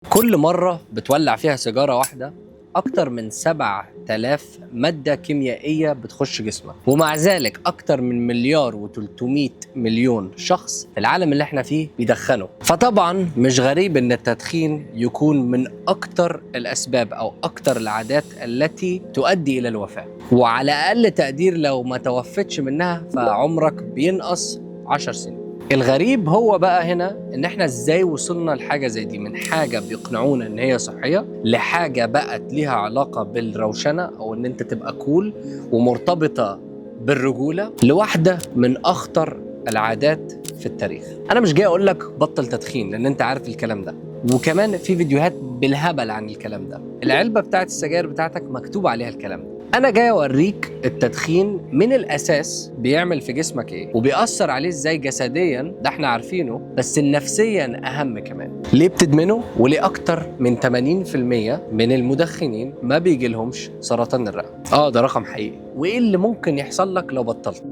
كل مرة بتولع فيها سيجارة واحدة أكتر من 7000 مادة كيميائية بتخش جسمك، ومع ذلك أكتر من 1,3 مليار شخص في العالم اللي احنا فيه بيدخنوا. فطبعا مش غريب ان التدخين يكون من أكتر الأسباب أو أكتر العادات التي تؤدي إلى الوفاة، وعلى أقل تقدير لو ما توفتش منها فعمرك بينقص 10 سنين. الغريب هو بقى هنا ان احنا ازاي وصلنا لحاجة زي دي، من حاجة بيقنعونا ان هي صحية لحاجة بقت ليها علاقة بالروشنه او ان انت تبقى cool ومرتبطة بالرجوله، لواحدة من اخطر العادات في التاريخ. انا مش جاي اقول لك بطل تدخين لان انت عارف الكلام ده، وكمان في فيديوهات بالهبل عن الكلام ده. العلبة بتاعت السجاير بتاعتك مكتوب عليها الكلام ده. انا جاي اوريك التدخين من الاساس بيعمل في جسمك ايه وبيأثر عليه ازاي جسديا، ده احنا عارفينه، بس نفسيا اهم كمان. ليه بتدمنه وليه اكتر من 80% من المدخنين ما بيجيلهمش سرطان الرئة؟ ده رقم حقيقي. وايه اللي ممكن يحصل لك لو بطلت؟